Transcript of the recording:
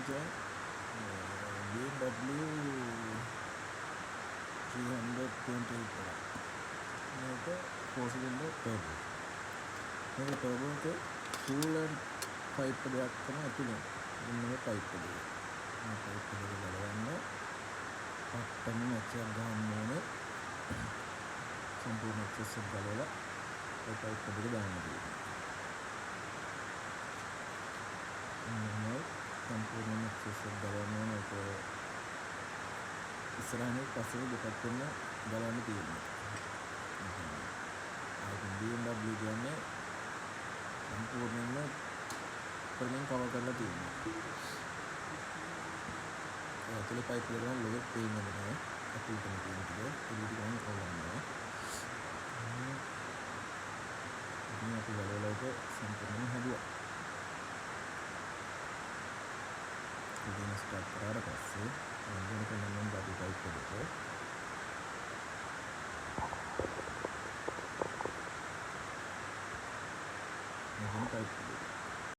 මචං BMW 328 එක. මේක 4 සිලින්ඩර් ටර්බෝ. මේක ටර්බෝ එකේ කූලන්ට් පයිප් දෙකක් තමයි ඇතුලේ. මෙන්න මේ පයිප් දෙක. මේ පයිප් දෙක ගලවන්න පට්ටම මැච් එකක් ගහන්න ඕනේ. සම්පූර්ණ එක්සෝස් එක ගලවලා ඒ පයිප් දෙක දාන්න තියෙනවා. මෙන්න සම්පූර්ණ එක්සෝස් එක ගලවන්න ඕනේ. ඒක ඉස්සරහින් පස්සෙන් දෙපැත්තෙන්ම ගලවන්න තියෙනවා. BMW කියන්නේ සම්පූර්ණයෙන්ම උඩරින් කවර් කරලා තියෙනවා. ඒ ඇතුලේ පයිප් එක නම් ලොකු පේන්නේ නැහැ. ඇතුළටම තියෙන ටික එළියට ටික නම් අවුලක් නෑ. ඉතින් අපි ගලවලා ඒක සම්පූර්ණයෙන්ම හැදුවා. ඉතින් ස්ටාර්ට් කරාට පස්සේ එන්ජින් එක නම් බඩු පයිප් දෙක මෙතන පයිප් දෙක.